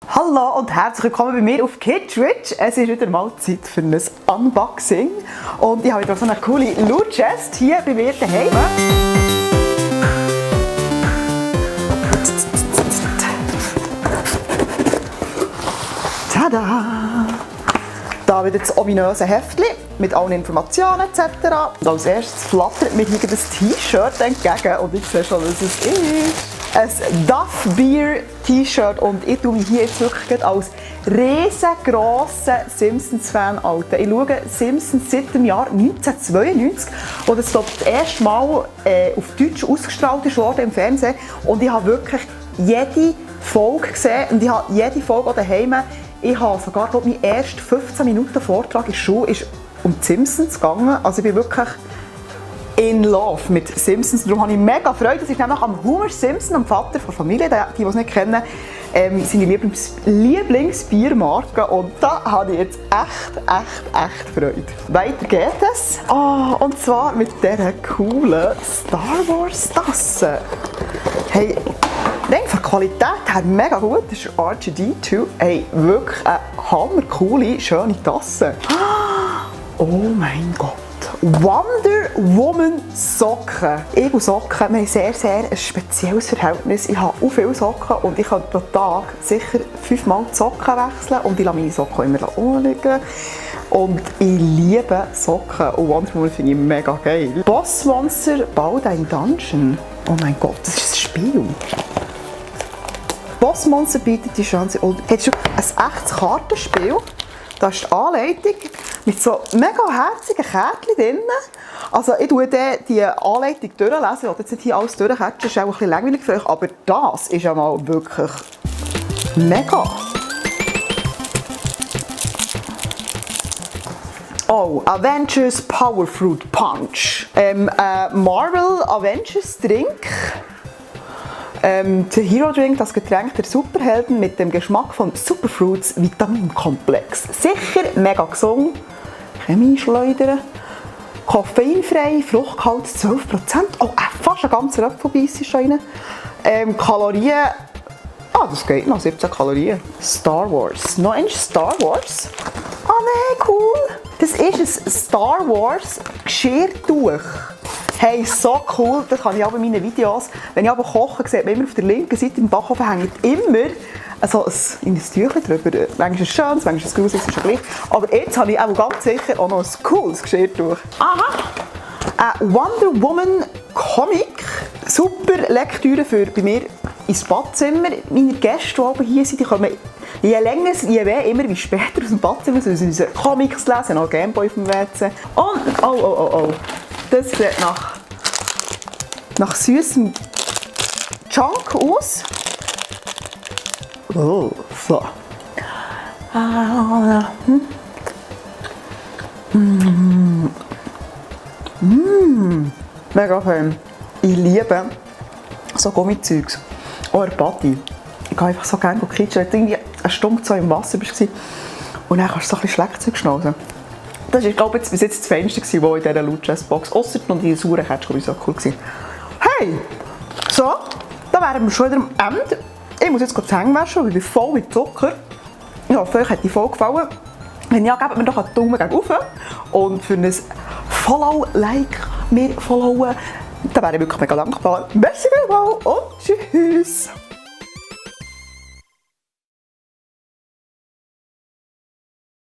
Hallo und herzlich willkommen bei mir auf Kidswitch. Es ist wieder mal Zeit für ein Unboxing und ich habe wieder so eine coole Loot Chest hier bei mir daheim. Tada! Da wieder das ominöse Heftchen mit allen Informationen etc. Und als erstes flattert mir hier das T-Shirt entgegen und ich sehe schon, was es ist. Ein Duff Beer T-Shirt und ich tue mich hier jetzt wirklich als riesengroßer Simpsons-Fan alten. Ich schaue Simpsons seit dem Jahr 1992, wo das das erste Mal auf Deutsch ausgestrahlt wurde im Fernsehen. Und ich habe wirklich jede Folge gesehen und ich habe jede Folge auch daheim. Ich habe sogar, glaube ich, mein erster 15 Minuten Vortrag in der Schule ist um die Simpsons gegangen. Also ich bin wirklich in love mit Simpsons. Darum habe ich mega Freude. Das ist nämlich am Homer Simpson, am Vater der Familie, die es nicht kennen, seine Lieblingsbiermarke. Und da habe ich jetzt echt Freude. Weiter geht es. Und zwar mit dieser coolen Star Wars Tasse. Hey, ich denke, von der Qualität her mega gut. Das ist R2-D2. Hey, wirklich eine hammercoole, schöne Tasse. Oh mein Gott. Wonder Woman Socken. Ich und Socken, wir haben sehr ein spezielles Verhältnis. Ich habe auch viele Socken und ich kann pro Tag sicher 5-mal die Socken wechseln und ich lasse meine Socken immer liegen. Und ich liebe Socken und Wonder Woman finde ich mega geil. Boss Monster baut ein Dungeon. Oh mein Gott, das ist ein Spiel. Boss Monster bietet die Chance und hat schon ein echtes Kartenspiel. Da ist die Anleitung mit so mega herzigen Kärtchen drin. Also ich tue die Anleitung durchlesen. Ich will jetzt nicht hier alles durchkatschen, das ist auch ein bisschen langweilig für euch. Aber das ist ja mal wirklich mega. Oh, Avengers Power Fruit Punch. Marvel Avengers Drink. Der Hero Drink, das Getränk der Superhelden mit dem Geschmack von Superfruits Vitaminkomplex. Sicher mega gesund. Chemieschleudern. Koffeinfrei, Fruchtgehalt 12%. Oh, fast ein ganzer Apfelbeiss ist schon rein. Kalorien. Das geht noch, 17 Kalorien. Star Wars. Noch ein Star Wars. Nee, cool. Das ist ein Star Wars Geschirrtuch. Hey, so cool, das kann ich auch in meinen Videos. Wenn ich aber koche, sieht man immer auf der linken Seite im Backofen hängt immer so ein Tüchlein drüber. Manchmal ist es schön, manchmal ist es gruselig, ist schon gleich. Aber jetzt habe ich auch ganz sicher auch noch ein cooles Geschirrtuch. Aha! Wonder Woman Comic. Super Lektüre für bei mir ins Badzimmer. Meine Gäste, die hier sind, die kommen je länger, je mehr, immer wie später aus dem Badzimmer, so unsere Comics lesen, noch Gameboy auf dem WC. Und, oh. Das sieht nach süßem Junk aus. Oh, so. Mega fein. Ich liebe so Gummizeugs. Auch ein Body. Ich gehe einfach so gerne kitschen. Wenn du irgendwie eine Stunde so im Wasser warst und dann kannst du so ein bisschen Schleckzeug schnauzen. Das war, glaube ich, bis jetzt das Feinste, was in dieser Loot Chest Box, ausser noch die sauren Ketchup, so cool gewesen. Hey! So, da wären wir schon wieder am Ende. Ich muss jetzt die Hände waschen, weil ich bin voll mit Zucker. Ich hoffe, euch hat die Folge gefallen. Wenn ja, gebt mir doch einen Daumen gegen rauf. Und für ein Follow, Like, mir followen, dann wäre ich wirklich mega dankbar. Merci vielmals und tschüss!